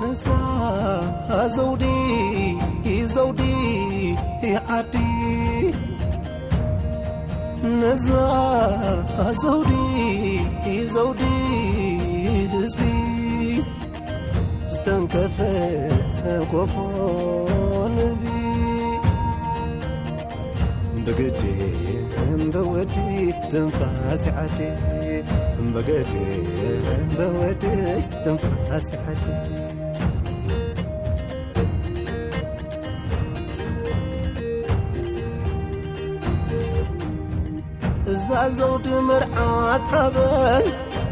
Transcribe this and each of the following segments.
ነዛ ዘውዲ ዘውዲ ዓዲ፣ ነዛ ዘውዲ ዘውዲ ህዝቢ፣ ዝተንከፈ ጎፎ ንህቢ። ብግዲ ብወዲ ትንፋስ ዓዲ፣ ብግዲ ብወዲ ትንፋስ ዓዲ። እዛ ዘውዲ መርዓት ሓበን፣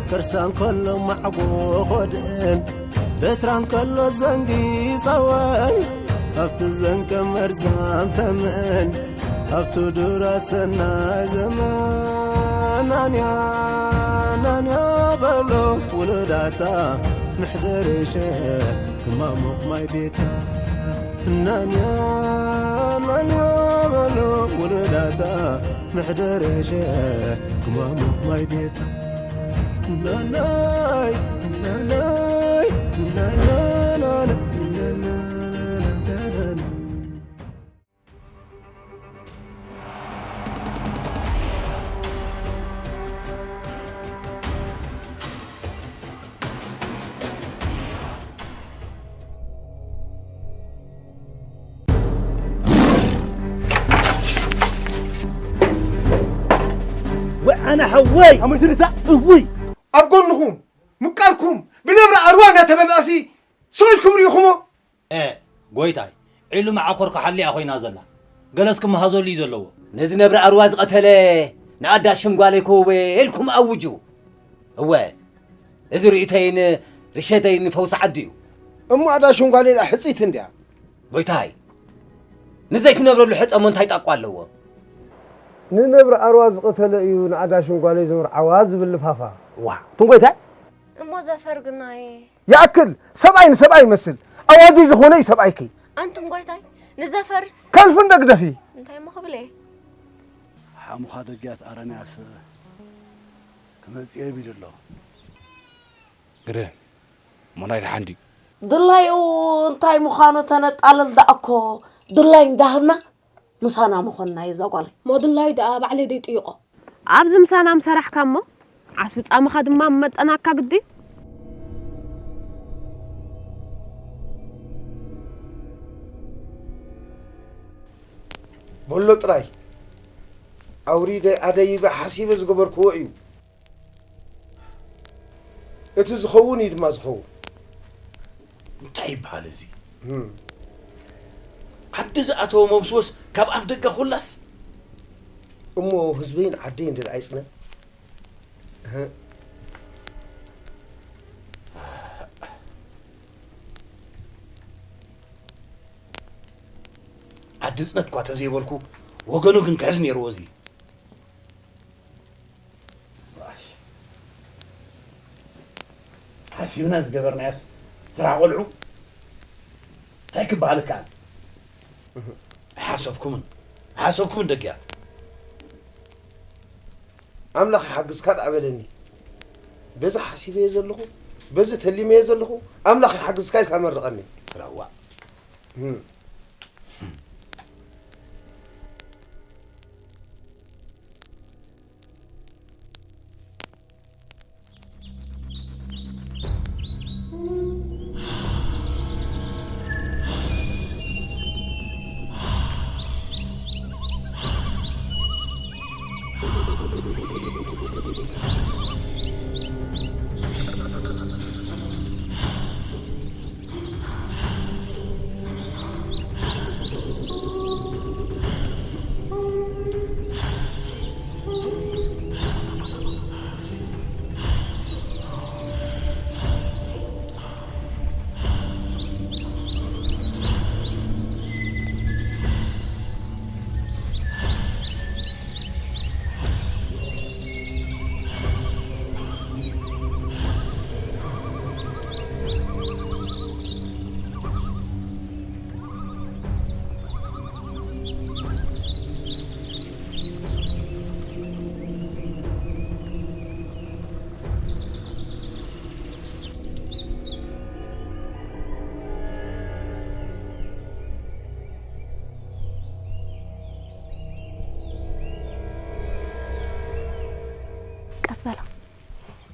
ከርሳ እንከሎ ማዕጎ ኾድእን፣ በትራ እንከሎ ዘንጊ ጸወን፣ ኣብቲ ዘንቀ መርዛም ተመን፣ ኣብቲ ዱራ ሰናይ ዘመን። ናንያ ናንያ በሎ ውሉዳታ፣ ምሕደርሸ ክማሙቕ ማይ ቤታ። ናንያ ናንያ በሎ ውሉዳታ፣ ምሕደርሸ ክማሙቕ ማይ ቤታ። ናናይ ናናይ ናናናና ናናናና። ወዓነ ሓወይ! ሓሙስ ንሳ እውይ! ኣብ ጎንኹም ምቃልኩም ብነብሪ ኣርዋ እናተበልዐሲ ስቕ ኢልኩም ርኢኹሞ? ኤ፣ ጎይታይ፣ ዒሉ መዓኮር ክሓልያ ኮይና ዘላ። ገለስ ክመሃዘሉ እዩ ዘለዎ። ነዚ ነብሪ ኣርዋ ዝቐተለ ንኣዳ ሽምጓለይ ከወ ኢልኩም ኣውጁ። እወ፣ እዚ ርእይቶይን ርሸተይን ፈውሲ ዓዲ እዩ። እሞ ኣዳ ሽምጓለይ ደኣ ሕጽይቲ እንድያ። ጎይታይ፣ ንዘይትነብረሉ ሕጸሞ እንታይ ጣቋ ኣለዎ? ንነብሪ ኣርዋ ዝቐተለ እዩ ንኣዳ ሽምጓለይ ዝምርዓዋ ዝብል ልፋፋ። ዋ፣ ትም ጎይታይ? እሞ ዘፈር ግናየ? ይኣክል! ሰብኣይ ንሰብኣይ ይመስል። ኣዋጅ ዝኾነ እዩ ሰብኣይኪ። ኣንቱም ጎይታይ፣ ንዘፈርስ ከልፍን ደግደፊ። እንታይ እሞ ክብል እየ? ሓሙኻ ደግያት ኣረንያስ ክመጽእ እየ ቢሉ ኣሎ። ግርም። እሞ ናይ ደሓን ድዩ? ድላዩ እንታይ ምዃኑ ተነጣልል ደኣ እኮ። ድላይ እንዳሃብና ምሳና ምኾንና እዩ እዛ ጓለይ። እሞ ድላዩ ደኣ ባዕለይ ደይ ጥይቖ። ኣብዚ ምሳና ምሰራሕካ እሞ ዓስቢ ጻምኻ ድማ ምመጠናካ ግዲ። በሎ ጥራይ ኣውሪደ ኣደይበ ሓሲበ ዝገበርክዎ እዩ። እቲ ዝኸውን እዩ ድማ ዝኸውን። እንታይ ይበሃል እዚ? እም። ዓዲ ዝኣተወ መብስወስ ካብ ኣፍ ደገ ኩላፍ። እሞ ህዝበይን ዓደይን ድል ኣይጽነ? እህ። ዓዲ ጽነት እኳ ተዘይበልኩ፣ ወገኑ ግን ክሕዝ ነይርዎ እዚ። ሓሲብና ዝገበርናዮስ ስራሕ ቆልዑ እንታይ ክበሃል ይከኣል? ኣይሓሰብኩምን፣ ኣይሓሰብኩምን ደግያት። ኣምላኽ ይሓግዝካ ደኣ በለኒ። በዚ ሓሲበዮ ዘለኹ፣ በዚ ተሊመዮ ዘለኹ፣ ኣምላኽ ይሓግዝካ ኢልካ መርቐኒ። ረዋ። እም።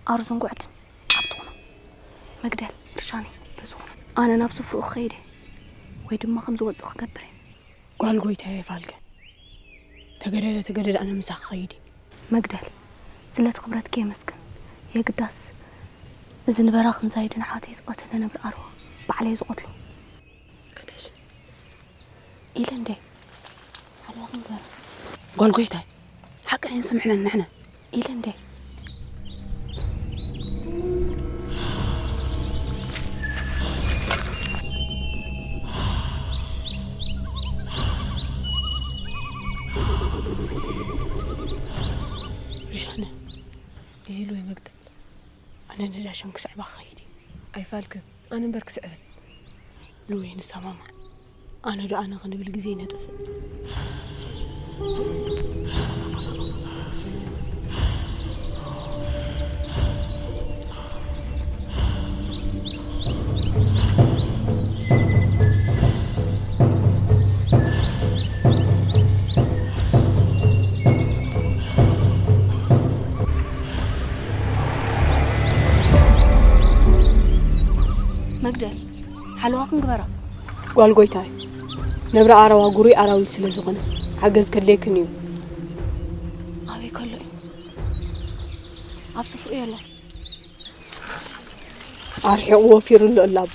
ኣርዙን ጉዕድን ኣብቲ ኹኖ። መግደል፣ ርሻኒ፣ በዚ ኹኖ። ኣነ ናብ ስፍኡ ክኸይድ እየ፣ ወይ ድማ ከም ዝወጽእ ክገብር እየ። ጓል ጎይታየ ፋልገን፣ ተገደደ ተገደደ ኣነ ምሳኺ ክኸይድ እየ። መግደል፣ ስለቲ ክብረትኪ የመስግን። የግዳስ፣ እዚ ንበራኽን ዛይድን ኣሓተይ ዝቐተለ ነብሪ ኣርዋ ባዕለይ ዝቐትሎ። ቀደሽ። ኢለ እንዴ? ሓለዋ ክንገር። ጓል ጎይታይ፣ ሓቂ ኣይንስምዕነን ንሕነ። ኢለ እንዴ? ርሻነ። ኢሉ ይመግደል። ኣነ ነዳሸም ክስዕባ ክኸይድ እየ። ኣይፋልክን፣ ኣነ እምበር ክስዕበን። ልወይ ንሰማማዕ። ኣነ ዶ ኣነ ክንብል ግዜ ነጥፍእ። መግደል፣ ሓለዋ ክንግበራ። ጓል ጎይታይ፣ ነብሪ ኣረዋ ጉሩይ ኣራዊት ስለ ዝኾነ፣ ሓገዝ ከድልየክን እዩ። ኣበይ ከሎ እዩ? ኣብ ስፍርኡ የለን። ኣርሒቑ ወፊሩ ኣሎ እላቡ።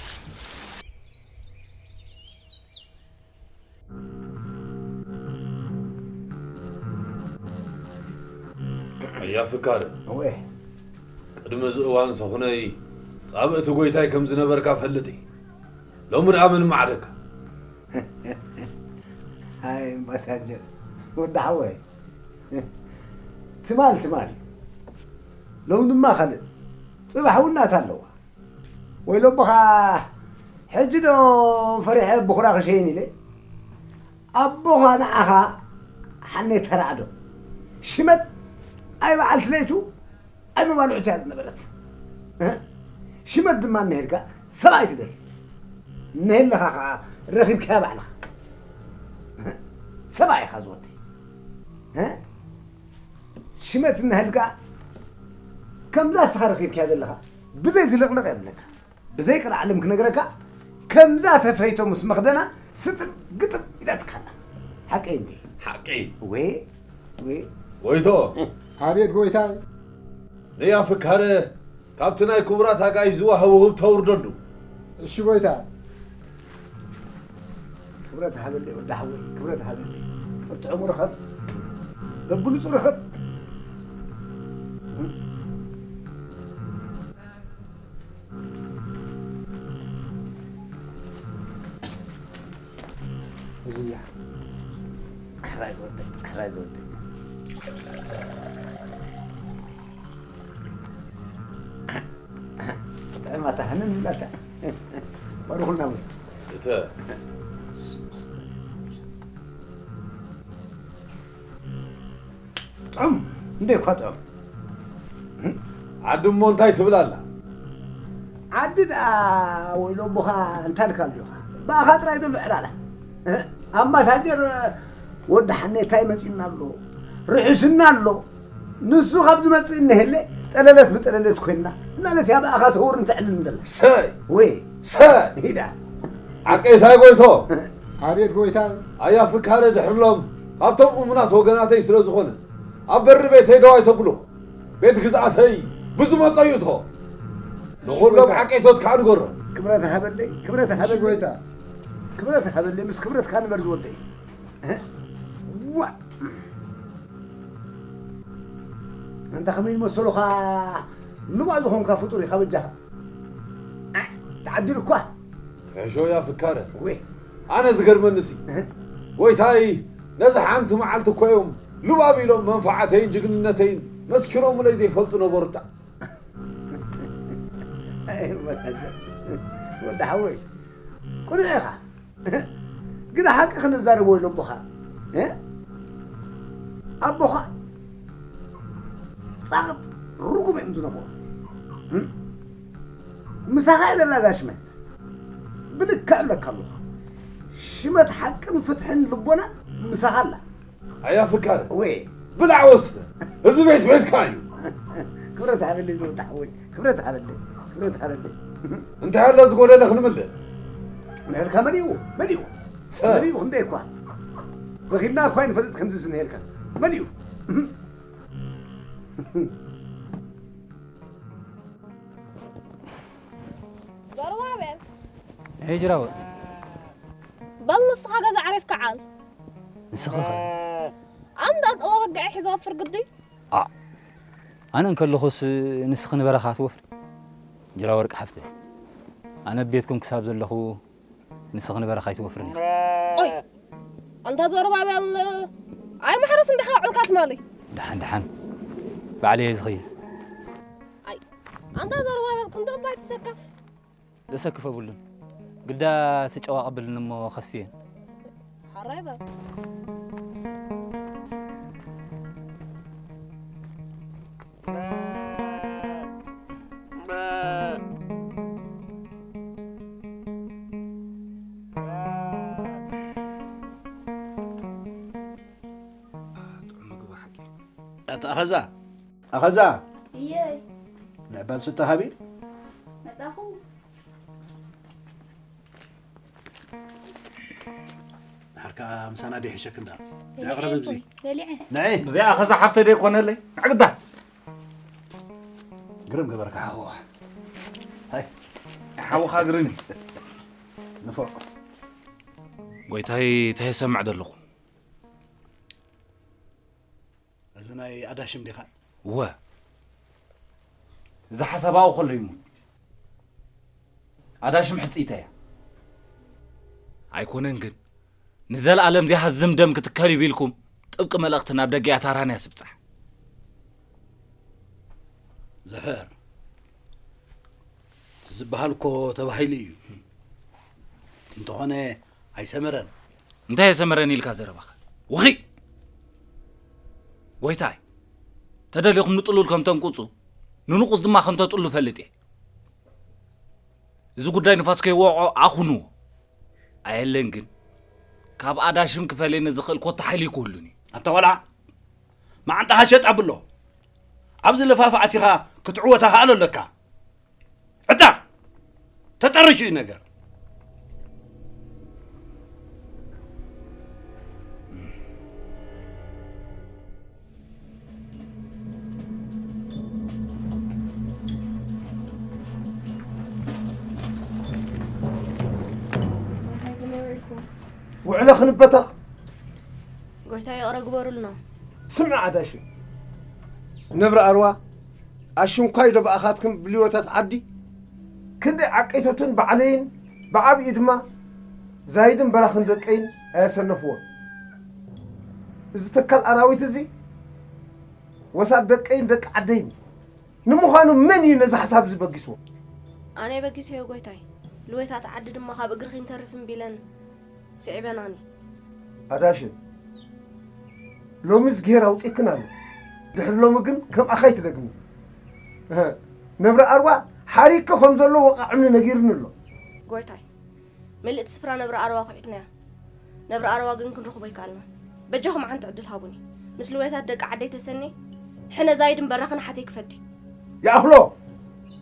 ኣያ ፍካረ፣ እወ። ቅድሚ እዚ እዋን ሰኹነይ ጻብእቲ ጎይታይ ከም ዝነበርካ ፈልጥ እየ። ሎሚ ደኣ መን ማዕደካ? ኣይ ኣምባሳጀር፣ ወዲ ሓወይ። ትማል ትማል እዩ። ሎም ድማ ካልእ። ጽባሕ እውን ናታ ኣለዋ። ወይ ሎምኻ ሕጂ ዶ ፈሪሐ ብኹራ ክሸይን ኢለ? ኣቦኻ ንዓኻ ሓኔ ተራዕዶ። ሽመት ኣይ በዓልቲ ለይቱ ኣይ መባልዕቱ እያ ዝነበረት። እ? ሽመት ድማ እነሄልካ ሰብኣይ ትደሊ። እነሄለኻ ኸዓ ረኺብካያ ባዕልኻ። እ? ሰብኣይ ኢኻ ዝወደይ። እ? ሽመት እነሄልካ ከምዛ እስኻ ረኺብካያ ዘለኻ ብዘይ ዝልቕልቕ የብለካ። ብዘይ ቅልዓለም ክነግረካ፣ ከምዛ ተፈይቶ ምስ መኽደና ስጥም ግጥም ኢላትካና። ሓቀይ እንዴ? ሓቂ። ወይ፣ ወይ። ጎይቶ። ኣቤት ጎይታይ። ነያ ፍካረ ካብቲ ናይ ክቡራት ኣጋይሽ ዝዋሃቡ ህብ ተውርደሉ። እሺ ጎይታ። ክብረት ሃበለይ ወዲ ሓወይ፣ ክብረት ሃበለይ። ብጥዑሙ ርኸብ፣ በብንጹ ርኸብ። እዚያ። ሕራይ ዝወደይ፣ ሕራይ ዝወደይ። ጥዕማታ ህንን ይብላታ። ባርኹልና በሉ። ስተ። ጥዑም፣ እንደ እኳ ጥዑም። ዓዲ እሞ እንታይ ትብል ኣላ? ዓዲ ደኣ ወይሎ ኣቦኻ እንታይ ኢልካ ኣሎ ኢኻ? ብኣኻ ጥራይ ዘሎ ዕላላ። ኣምባሳጀር ወዲ ሓኔ እንታይ መጺእና ኣሎ? ርሑስና ኣሎ። ንሱ ካብ ዝመጽእ እነሄለ ጠለለት ብጠለለት ኮይና። እና ነቲ ኣብኣኻ ተውርን ተዕልልን ዘላ። ሰይ! ወይ! ሰይ! ሂዳ። ዓቀይታይ ጎይቶ! ኣቤት ጎይታይ! ኣያ ፍካረ ድሕርሎም ካብቶም እሙናት ወገናተይ ስለ ዝኾነ፣ ኣብ በሪ ቤተይ ደው ኣይተብሎ። ቤት ግዝኣተይ ብዝመጾ ይእቶ። ንኹሎም ጎይታ። ዓቀይቶት ከዓ ንገሮም። ክብረት ሃበለይ፣ ክብረት እሺ ሃበለይ። ጎይታ። ክብረት ሃበለይ፣ ምስ ክብረትካ ንበር ዝወደይ። ዋ! ኣንታ ከመይ ዝመሰሉኻ ሉባ ዝኾንካ ፍጡር ኢኻ በጃኻ። ተዓዲሉ እኳ። ሕሾ ያ ፍካረ። ወይ። ኣነ ዝገርመንሲ። እህ። ጎይታይ፣ ነዚ ሓንቲ መዓልቲ እኮ እዮም ሉባብ ኢሎም መንፈዓተይን ጅግንነተይን መስኪሮምለይ ዘይፈልጡ ነበሩታ። ኣይ፣ ወዲ ሓወይ፣ ቅኑዕ ኢኻ። ግን ሓቂ ክንዛረብ ወይ ኣቦኻ፣ እ? ኣቦኻ ጻቕጥ ርጉም እዮም ዝነበሩ። እ? ምሳኻ እየ ዘላ እዛ ሽመት። ብልክዕ እብለካ ኣለኹ። ሽመት ሓቅን ፍትሕን ልቦናን ምሳኻ ኣላ። ኣያ ፍካረ። ወይ። ብላዕ ወስተ። እዚ ቤት ቤትካ እዩ። ክብረት ሃበለይ ዝወዳሕ ወይ ክብረት ሃበለይ ክብረት ሃበለይ እንታይ ኣሎ ዝጎደለ ክንምልእ ንህልካ መን እዩ መን እዩ ሰብ መን እዩ ክንደይ እኳ ረኺብና እኳ ይንፈልጥ ከምዚ ዝንሄልካ መን እዩ ዘሩባቤል ሄይ ጅራወ በል ንስኻ ገዛ ዓሪፍካ ዓል ንስኻ ኸ ኣንዳ ጠባ በግዒ ሒዘ ወፍር ግዲ ኣ ኣነ እንከለኹስ ንስኺ ንበረኻ ትወፍሪ ጅራወርቂ ሓፍተይ ኣነ ኣብ ቤትኩም ክሳብ ዘለኹ ንስኺ ንበረኻ ኣይትወፍርን ኢኺ ኦይ ኣንታ ዘሩባቤል ኣይ ማሕረስ እንዲኻ ውዕልካ ትማሊ ደሓን ደሓን ባዕለየ ዝኸይድ ኣይ ኣንታ ዘሩባቤል ክንዶ እባ ኣይትሰከፍ ዘሰክፍ የብሉን ግዳ ትጨዋ ቀብልን እሞ ከስየን ሓራይ በል ጥዑም ምግቢ ሓቂ ኣታ ኣኸዛ ኣኸዛ እየይ ንዕባል ስተ ሃቢ መጻኹ ድሓር ከዓ ምሳና ዶ ይሕሸክ እንዳ ንዕቕረብ ኣብዚ በሊዐ ንዒ እዚኣ ኸዛ ሓፍተ ዶ ይኮነለይ ዕግዳ ግርም ገበርካ ሓወ ሓይ ሓውኻ ግርም እዩ ንፎ ጎይታይ ተየሰምዕ ዘለኹ እዚ ናይ ኣዳሽም ዲኻ እወ እዚ ሓሳባዊ ከሎ ይሙት ኣዳሽም ሕፅይተ እያ ኣይኮነን ግን ንዘለኣለም ዘይሃዝም ደም ክትከል እዩ ቢልኩም ጥብቂ መልእኽቲ ናብ ደጊኣ ታራንያ ስብፃሕ ዘፈር ዝበሃል እኮ ተባሂሉ እዩ እንተኾነ ኣይሰመረን እንታይ የሰመረን ኢልካ ዘረባኻ ውኺ ጎይታይ ተደሊኹም ንጥሉል ከም ተንቁፁ ንንቑፅ ድማ ከም ተጥሉ ፈልጥ እየ እዚ ጉዳይ ንፋስ ከይወቕዖ ኣኹንዎ ኣየለን ግን ካብ ኣዳሽም ክፈልየኒ ዝኽእል ኮታ ሓይሊ ይክህሉን እዩ ኣታ ቆልዓ መዓንጣኻ ሸጥ ኣብሎ ኣብዚ ልፋፍ ኣቲኻ ክትዕወታ ከኣሎ ኣለካ ዕጣቕ ተጠርሹ እዩ ነገር ውዕለ ክንበተኽ ጎይታ ይቕረ ግበሩልና። ስምዒ ዓዳሽ ነብሪ ኣርዋ ኣሽንኳይ ዶ ብኣኻትክን ብልዮታት ዓዲ ክንደይ ዓቀይቶትን ባዕለይን ብዓብዪ ድማ ዛይድን በራኽን ደቀይን ኣየሰነፍዎን። እዚ ተካል ኣራዊት እዚ ወሳድ ደቀይን ደቂ ዓደይን ንምዃኑ መን እዩ ነዚ ሓሳብ እዚ በጊስዎ? ኣነ በጊሰዮ ጎይታይ። ልወታት ዓዲ ድማ ካብ እግርኺ ንተርፍ እምቢለን ስዒበናኒ። ኣዳሽን ሎሚ ዝጌር ኣውፂእክን ኣሎ ድሕሪ ሎሚ ግን ከም ኣኻይ ትደግሚ ነብሪ ኣርዋ ሓሪክኪ ከም ዘሎ ወቃዕኒ ነጊርኒ ኣሎ ጎይታይ ምልእቲ ስፍራ ነብሪ ኣርዋ ኩዒትናያ ነብሪ ኣርዋ ግን ክንረኽቦ ኣይከኣልናን በጃኹም ሓንቲ ዕድል ሃቡኒ ምስ ልወታት ደቂ ዓደይ ተሰኒ ሕነ ዛይድን በራኽን ሓተይ ክፈዲ ይኣኽሎ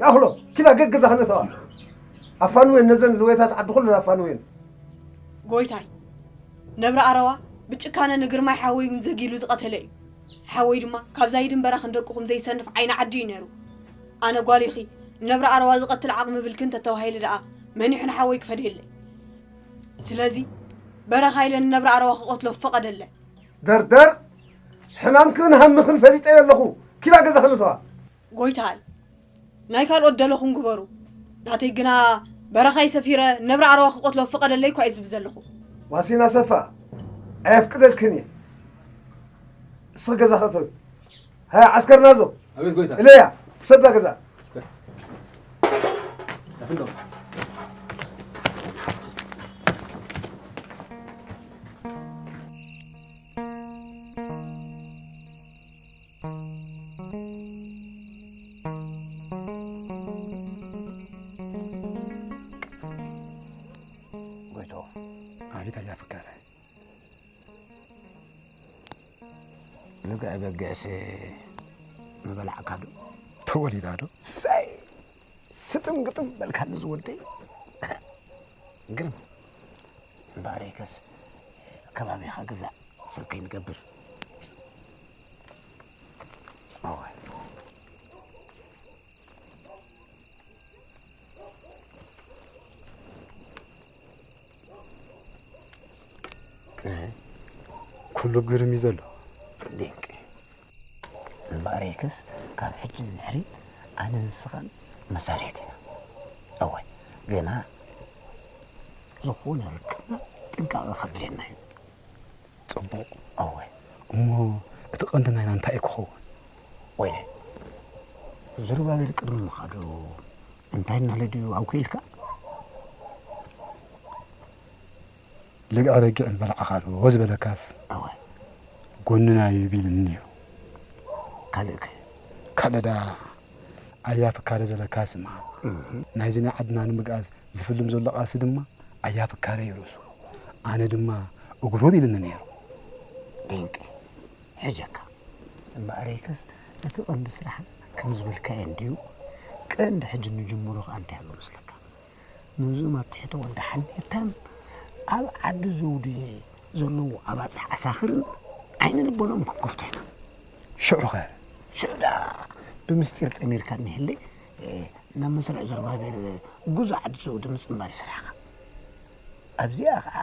ይኣኽሎ ኪዳ ገገዛ ክነተዋ ኣፋንወን ነዘን ልወታት ዓዲ ኩለን ኣፋንወን ጎይታይ፣ ነብሪ ኣረዋ ብጭካነ ንግርማይ ሓወይ እውን ዘጊሉ ዝቐተለ እዩ። ሓወይ ድማ ካብ ዛይድን በራኽን ደቅኹም ዘይሰንፍ ዓይኒ ዓዲ እዩ ነይሩ። ኣነ ጓል ኢኺ፣ ንነብሪ ኣረዋ ዝቐትል ዓቕሚ ብልኪ እንተተባሂለ ደኣ መን ይሑ ንሓወይ ክፈድየለይ? ስለዚ በረኻ ኢለ ንነብሪ ኣረዋ ክቐትሎ ፍቐደለ። ደርደር! ሕማምክን ሃምኽን ፈሊጠዮ ኣለኹ። ኪዳ ገዛኺ ንተዋ። ጎይታይ፣ ናይ ካልኦት ደለኹም ግበሩ፣ ናተይ ግና በረኻይ ሰፊረ ነብሪ ኣረዋ ክቐትሎ ፍቐደለይ እኳ እየ ዝብል ዘለኹ። ዋሲን ኣሰፋ፣ ኣየፍቅደልክን እየ። እስኺ ገዛኺ እተዊ። ሃያ ዓስከር ናዞ፣ ኣቤት ጎይታ። እለያ፣ ውሰዳ ገዛ። ኣፍንዶ። ጎይቶ ኣቤት ኣያ ፍቃረ ልግዐ በግዕስ ምበላዕካ ዶ ተወሊዳ ዶ? ሳይ ስጥም ግጥም በልካኒ ዝወደይ። ግርም እምበኣረይከስ ከባቢኻ ግዛእ፣ ሰብ ከይንገብር። እወ። ኩሉ ግርም እዩ ዘሎ። ድንቂ። እምበኣረይክስ ካብ ሕጂ ንድሕሪ ኣነ ንስኻን መሳርሕቲ ኢና። እወ፣ ግና ዝኾነ ርክብና ጥንቃቐ ከድልየና እዩ። ጽቡቕ። እወ። እሞ እቲ ቀንዲ ናይና እንታይ እዩ ክኸውን? ወይለ፣ ዘሩባቤል ቅድሚ ምኻዱ እንታይ እናለ ድዩ ኣብኩ ኢልካ? ልግዐ ረጊዕ ንበልዓኻ ዶ ዝበለካስ? እወ። ጎንና እዩ ቢልኒ ነይሩ። ካልእ ከ? ካልእ ዳ ኣያ ፍካረ ዘለካ ስማ። እህ። ናይዚ ናይ ዓድና ንምግኣዝ ዝፍልም ዘሎ ቃልሲ ድማ ኣያ ፍካረ እዩ ርእሱ። ኣነ ድማ እግሩ ቢልኒ ነይሩ። ድንቂ። ሕጀካ። እምበኣረይከስ እቲ ቀንዲ ስራሕ ከም ዝበልካዮ እንድዩ። ቀንዲ ሕጂ ንጅምሮ ከኣ እንታይ ኣሎ መስለካ? ነዞም ኣብ ትሕቲ ወልደ ሓልቤታን ኣብ ዓዲ ዘውዲ ዘለዉ ኣባጽሕ ዓሳኽርን ዓይኒ ልቦኖም ክንከፍቶ ኢና። ሽዑኸ? ሽዑ ደኣ ብምስጢር ጠሚርካ እኒሀለይ፣ እ፣ ናብ መስርዕ ዘሩባቤል ጉዞ ዓዲ ዘውዲ ምጽንባር እዩ ስራሕኻ። ኣብዚኣ ኸኣ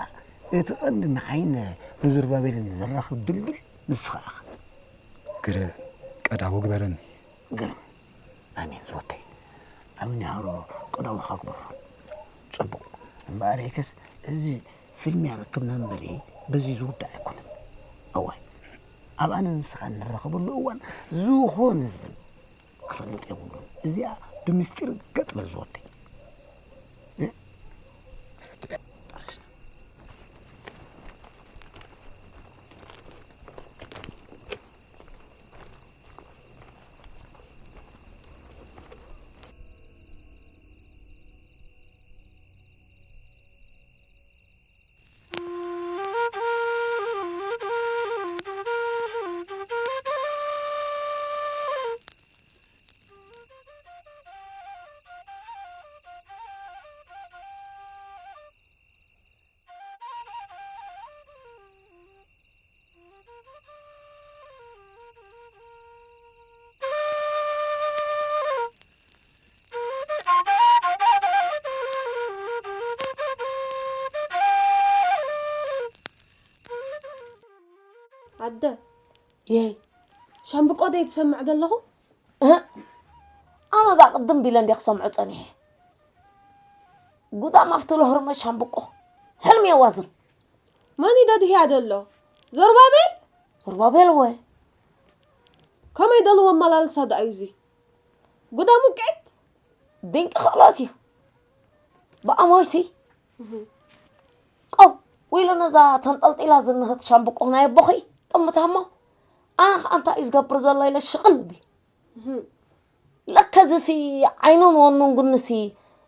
እቲ ቀንዲ ንዓይን ንዘሩባቤልን ዘራኽብ ድልድል ንስኻ ኢኻ። ግረ ቀዳዊ ግበረኒ። ግርም። ኣሜን ዝወደይ። ኣሜን ይሃሮ ቀዳዊ ኻግበሮ። ጽቡቕ። እምበኣረይክስ እዚ ፊልም ያረክብና እምበሪ በዚ ዝውዳእ ኣይኮነን። እዋይ። ኣብ ኣነ ንስኻ እንራኸበሉ እዋን ዝኾነ ሰብ ክፈልጥ የብሉን። እዚኣ ብምስጢር ገጥ በል ዝወደይ። እ? ኣደ፣ የይ። ሻምብቆ ደይ ትሰምዕ ዘለኹ? እህ፣ ኣነ ዳ ቅድም ቢለ እንደ ክሰምዖ ጸኒሐ። ጉዳም ኣብቲ ለህርመ ሻምብቆ። ሕልሚ የዋዝም። መን እዩ ደድህያ ዘሎ? ዘሩባቤል? ዘሩባቤል ወ? ከመይ ደልዎ ኣመላልሳ ደኣ እዩ እዚ? ጉዳም ውቅዕት? ድንቂ ክእለት እዩ። ብኣሞይሲ እህ። ቀው ኢሉ ነዛ ተንጠልጢላ ዝንህት ሻምብቆ ናይ ኣቦኺ ጥምታ እሞ፣ ኣነ ኸኣ እንታይ እዩ ዝገብር ዘሎ ኢለ ሽቕል እብል። እህ። ለከ እዚሲ ዓይኑን ወኑን ጉንሲ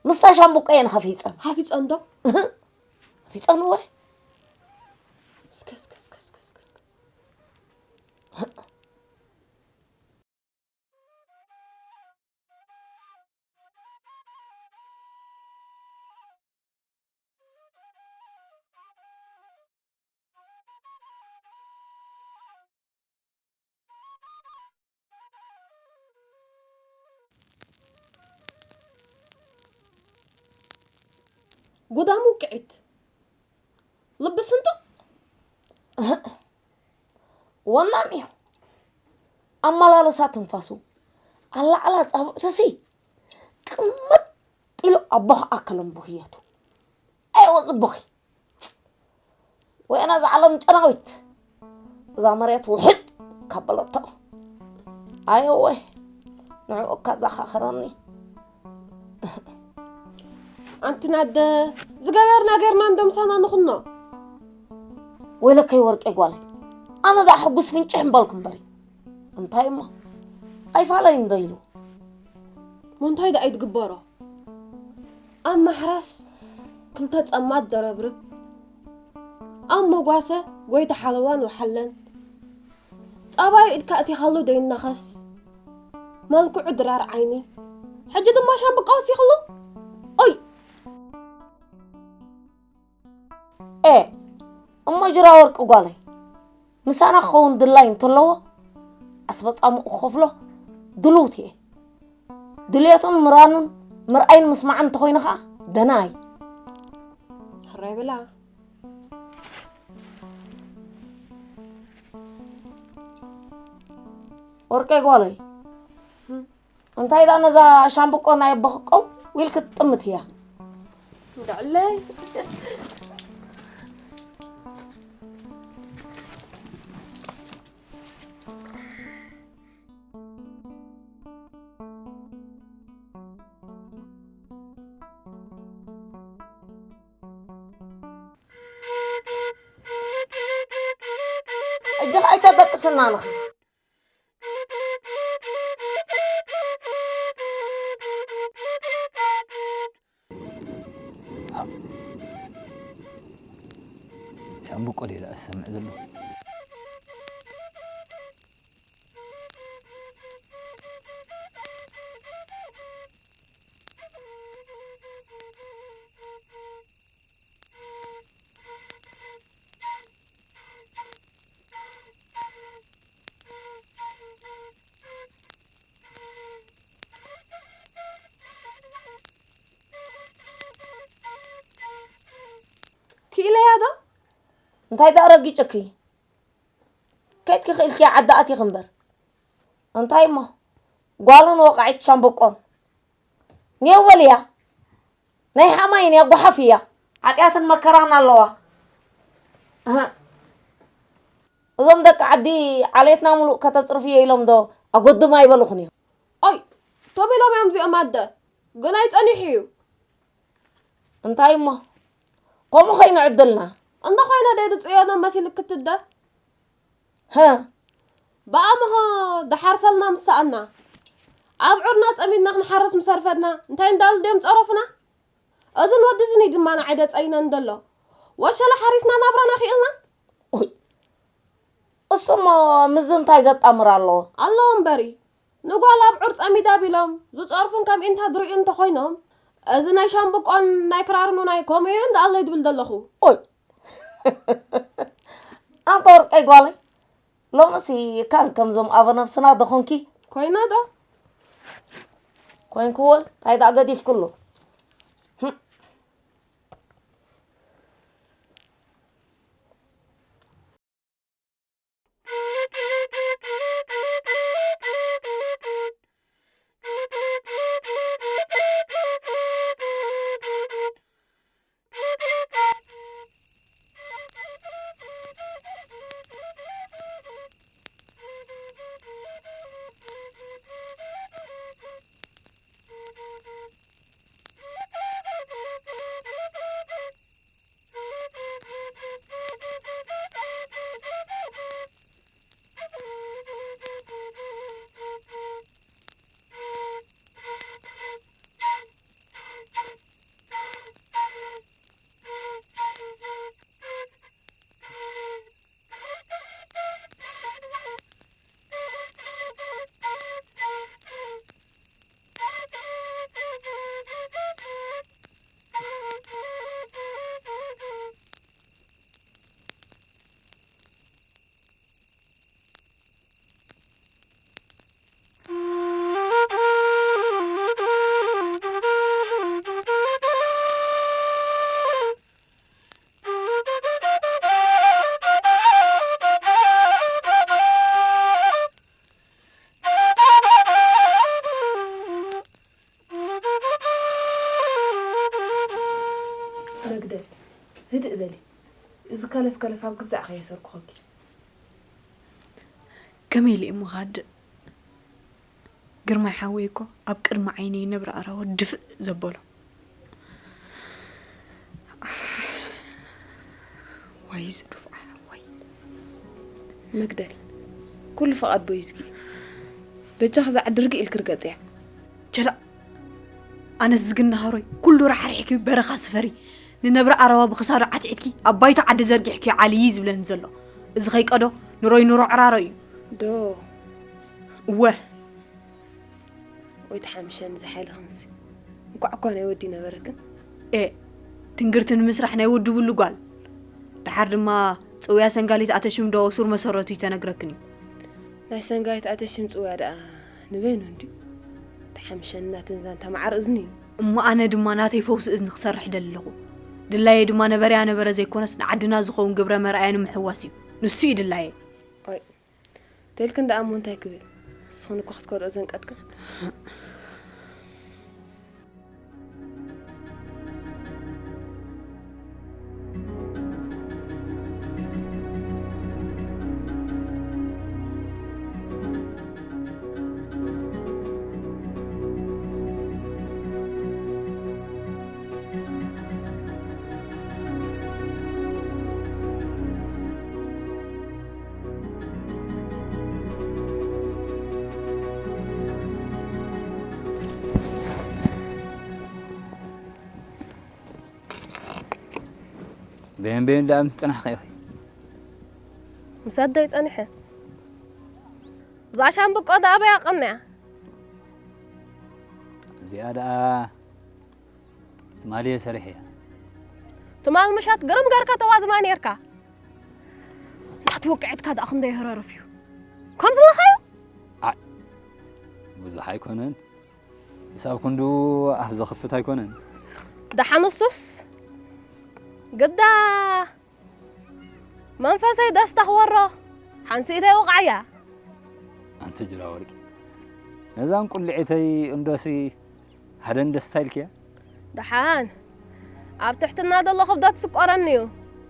ምስታ ሻምብቆ እየን ሃፊጸን። ሃፊጸን ዶ? እህ። ሃፊጸን እወ። እስከ፣ እስከ፣ እስከ፣ እስከ፣ እስከ፣ እስከ። ጉዳሙ ውቅዒት ልቢ ስንጥቕ። እህ። ወናም እዩ። ኣመላለሳ ትንፋሱ ኣላዕላ ጻብዕቱሲ ቅምጥ ኢሉ ኣቦ ኣከሎም ብህየቱ። ኣይወ ጽቡኺ። ወይና እዛ ዓለም ጨናዊት እዛ መሬት ውሕጥ ካበለቶ። ኣየወ ንዕኡ እካ ዘኻኽረኒ። ኣንቲ ናደ ዝገበርና ገርና እንዶ ምሳና ንኹኖ። ወይለከይ ወርቄ ጓለይ፣ ኣነ ደኣ ሕጉስ ፍንጭሕ እምበልኩ እምበሪ። እንታይ እሞ? ኣይፋለይ እንዶ ኢሉ። እሞ እንታይ ደኣ እዩ ዝግበሮ? ኣብ ማሕረስ ክልተ ጸማድ ደረብርብ፣ ኣብ መጓሰ ጎይታ ሓለዋን ወሓለን፣ ጻባዩ ኢድካ እቲኻሉ ደይናኸስ፣ መልክዑ ድራር ዓይኒ፣ ሕጂ ድማ ሻምብቆ ወሲኽሉ። ኦይ! ኤ፣ እሞ ጅራ ወርቂ ጓለይ፣ ምሳና ክኸውን ድላይ እንተለዎ፣ ኣስበጻምኡ ክኸፍሎ ድልውቲ እየ። ድልየቱን ምራኑን ምርኣይን ምስማዕን እንተኾይኑ ኸዓ፣ ደናይ። ሕራይ ብላ። ወርቀይ ጓለይ፣ እንታይ ደኣ ነዛ ሻምብቆ ናይ ኣቦኺ ቀው ኢልኪ ትጥምትያ? እንድዕለይ። ሕጂ ኸኣ ኣይተደቅስና ንኺ። ሻምብቆ ድየ ደኣ ዝሰምዕ ዘለኹ? ክኢለያ ዶ? እንታይ ደኣ ረጊጨኪ? ከይትኪ ክኢልኪ ዓዲ ኣቲኺ እምበር። እንታይ እሞ? ጓልን ወቃዒት ሻምበቆን። ኔው በልያ። ናይ ሓማይ እያ፣ ጓሓፍ እያ። ሓጢኣትን መከራን ኣለዋ። እህ። እዞም ደቂ ዓዲ ዓሌትና ሙሉእ ከተጽርፍዮ ኢሎም ዶ ኣጎድም ኣይበሉኹን እዮም? ኦይ፣ ቶም ኢሎም እዮም እዚኦም ኣደ። ግን ኣይጸኒሑ እዩ። እንታይ እሞ? ከምኡ ኾይኑ ዕድልና። እንተ ኾይነ ደይ ዝጽየኖም መሲልክ ክትደ? ሀ። ብኣምሆ ደሓርሰልና ምስ ሰኣና። ኣብዑርና ጸሚድና ክንሓርስ ምስ ኣርፈድና፣ እንታይ እንዳሉ ድዮም ጸረፉና? እዝን ወዲ እዝን እዩ ድማ ንዓይ ደጸይነን ደሎ። ወሸለ ሓሪስና ናብራና ክኢልና? ኡይ። እሱሞ ምስዚ እንታይ ዘጣምር ኣለዎ? ኣለዎ እምበሪ። ንጓል ኣብዑር ጸሚዳ ቢሎም ዝጸርፉን ከም ኢንታ ድርእዩ እንተኾይኖም፣ እዚ ናይ ሻምብቆን ናይ ክራርን ናይ ከምኡ እዩ እንዳ ኣለይ ድብል ደለኹ። ኦይ። ኣንታ ወርቀይ ጓለይ፣ ሎምሲ ካን ከምዞም ኣበ ነብስና ዶ ኾንኪ? ኮይና ዶ? ኮንክዎ፣ እንታይ ደኣ ገዲፍክሉ? ህም። መግደል፣ ህድእ በሊ። እዚ ከለፍ ከለፍ ኣብ ግዛዕ ከየሰርኩኸኪ። ከመይ ኢለ እሞ ክሃድእ? ግርማይ ሓወይ እኮ ኣብ ቅድሚ ዓይነይ ነብሪ ኣራዊት ድፍእ ዘበሎ። ዋይ ዝዱፍዓ፣ ዋይ። መግደል፣ ኩሉ ፍቓድ ቦይዝጊ። በጃኺ እዛ ዓዲ ርግእ ኢልኪ ርገጽያ። ቸላእ፣ ኣነስ ዝግነ ሃሮይ ኩሉ ራሕሪሕኪ በረኻ ስፈሪ። ንነብሪ ኣረዋ ብኽሳዱ ዓትዒትኪ ኣብ ባይቶ ዓዲ ዘርጊሕኪ ዓሊ እዩ ዝብለኒ ዘሎ። እዚ ኸይቀዶ ንሮይ ንሮ ዕራሮ እዩ። ዶ። እወ። ወይ ተሓምሸኒ ዝሓይልኽንሲ። እንኳዕ እኳ ናይ ወዲ ነበረክን። ኤ፣ ትንግርቲ ንምስራሕ ናይ ውድብሉ ጓል። ደሓር ድማ ጽውያ ሰንጋሊት ኣተሽም ዶ ሱር መሰረቱ ይተነግረክን እዩ። ናይ ሰንጋሊት ኣተሽም ጽውያ ደኣ ንበይኑ እንድዩ። ተሓምሸኒ ናተን ዛንታ መዓር እዝኒ እዩ። እሞ ኣነ ድማ ናተይ ፈውሲ እዝኒ ክሰርሕ ደሊ ኣለኹ። ድላየ ድማ ነበረያ ነበረ ዘይኮነስ ንዓድና ዝኸውን ግብረ መርኣያ ንምሕዋስ እዩ። ንሱ እዩ ድላየ። ኦይ፣ ተልክን ደኣ እሞ እንታይ ክብል? ንስኽን እኮ ክትከድኦ ዘንቀጥክን። በየን በየን ደኣ ምስ ጽናሕኺ ኢኺ? ምስ ኣደይ ጸኒሐ። እዛ ሻምብቆ ደኣ ኣበይ ኣቐንያ? እዚኣ ደኣ ትማሊ እየ ሰሪሐያ። ትማል ምሸት ግርም ገርካ ተዋዝማ ኔርካ። እንታት ወቅዒትካ ደኣ ክንደይ ህረርፍ እዩ። ከም ዘለኻዮ? ኣይ፣ ብዙሕ ኣይኮነን። ክሳብ ክንዱ ኣፍ ዘኽፍት ኣይኮነን። ደሓን እሱስ ግዳ መንፈሰይ ደስታ ክወሮ ሓንሲኢተይ ውቕዓያ። ኣንቲ ጅራ ወርቂ፣ ነዛን ቁልዒተይ እንዶሲ ሓደን ደስታ ኢልክያ? ደሓን ኣብ ትሕትና ዘሎ ክብደት ስቆረኒ እዩ።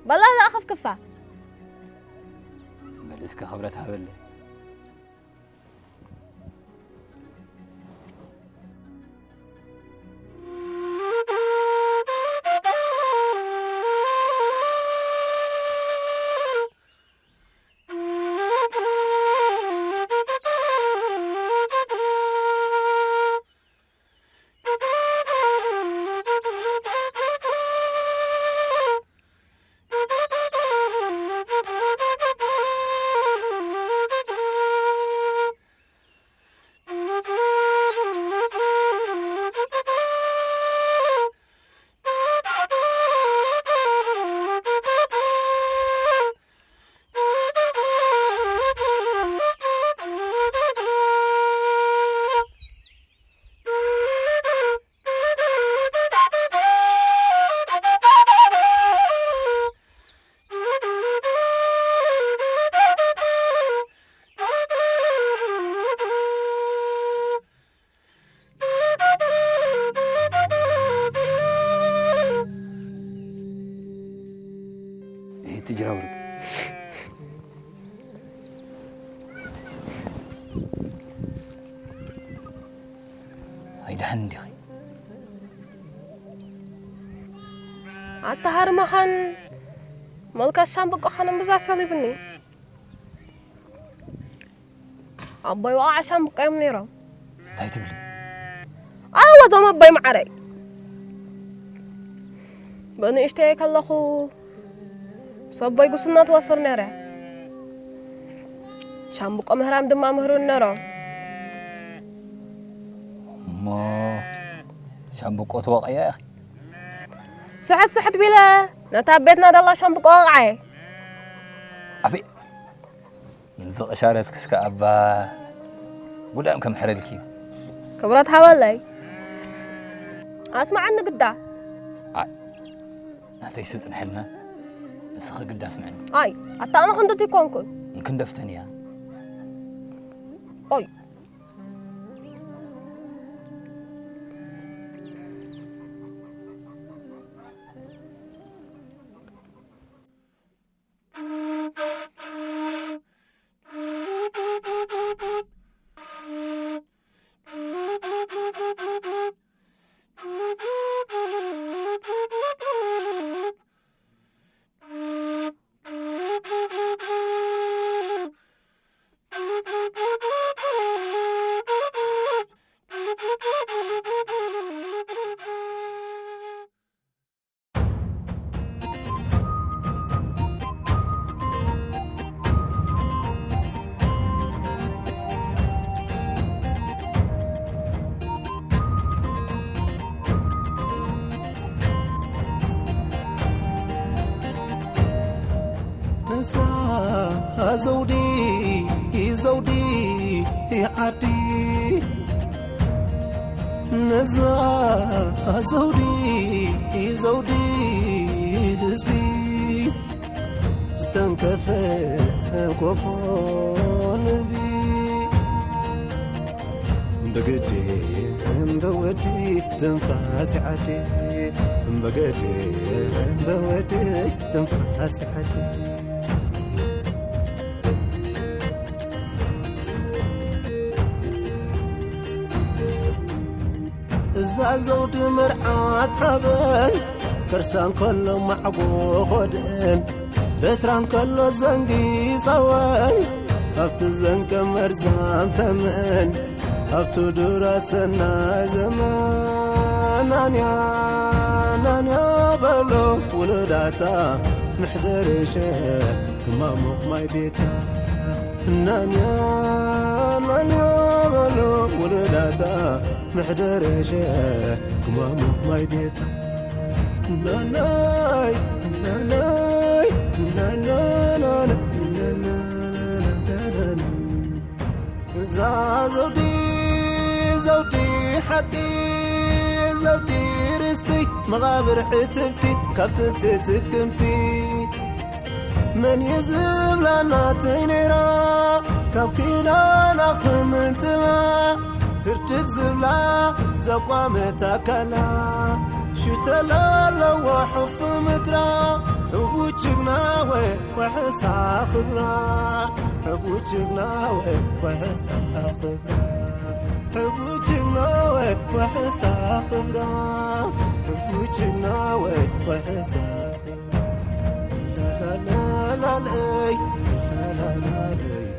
በላ ደኣ ከፍክፋ። መሊስኪ ክብረት ሃበለይ። ይህቲ ጅራውርግ ኣይደሓን እንዲኺ? ኣታ ሃርማኻን መልካስ ሻምብቆኻን እምብዛ ሰሊብኒ። ኣቦይ ወቓዕ ሻምብቆ እዮም ነይሮም። እንታይ ትብሊ? ኣወ፣ እዞም ኣቦይ መዓረይ። ብንእሽተይ ከለኹ ምስ ኣቦይ ጉስና ትወፍር ነይረ። ሻምብቆ ምህራም ድማ ምህሩን ነይሮም። እሞ ሻምብቆ ትወቕያ ኢኺ? ስሕት ስሕት ቢለ ነታ ኣብ ቤትና ደላ ሻምብቆ ወቕዓየ። ኣቤ፣ ንዝቕሻረትክስ ከኣ እባ ጉዳም ከምሕረልኪ እዩ። ክብረት ሃበለይ። ኣስማዓኒ ግዳ። ኣይ፣ ናተይ ስጽንሐልና፣ ንስኺ ግዳ ኣስምዕኒ። ኣይ፣ ኣታ ኣነ ክንድቲ ኣይኮንኩን። እንክንደፍተን እያ። ኦይ። እዛ ዘውዲ፣ ዘውዲ ዓዲ፣ ነዛ ዘውዲ፣ ዘውዲ ህዝቢ፣ ዝተንከፈ ኮፎ ንህቢ። እምበገዴ እምበወዲ ትንፋስ ዓዲ፣ እምበገዴ እምበወዲ ትንፋስ ዓዲ። እዛ ዘውዲ መርዓት ሓበን፣ ከርሳ እንከሎ ማዕጎ ኾድእን፣ በትራ እንከሎ ዘንጊ ጸወን፣ ኣብቲ ዘንቀ መርዛም ተምእን፣ ኣብቲ ዱራ ሰናይ ዘመን። ናንያ ናንያ በሎ ውሉዳታ፣ ምሕደርሸ ክማሙቕ ማይ ቤታ። ናንያ ናንያ በሎ ውሉዳታ፣ ምሕደርሸ ክማሙቕ ማይ ቤታ። ናናይ ናናይ ናናናና ናናናና። እዛ ዘውዲ፣ ዘውዲ ሓቂ፣ ዘውዲ ርስቲ፣ መቓብር ዕትብቲ፣ ካብ ጥንቲ ጥቅምቲ። መን እዩ ዝብላ ናተይ ነይራ፣ ካብ ኪዳና ክምንጥላ፣ ህርድግ ዝብላ ዘቋመት ኣካላ፣ ሽተላ ኣለዋ ሕፉ ምድራ፣ ሕቡ ጅግና ወይ ወሕሳ ክብራ፣ ሕቡ ጅግና ወይ ወሕሳ ክብራ፣ ሕቡ ጅግና ወይ ወሕሳ ክብራ፣ ሕቡ ጅግና ወይ ወሕሳ ክብራ። ላላላላለይ፣ ላላላለይ።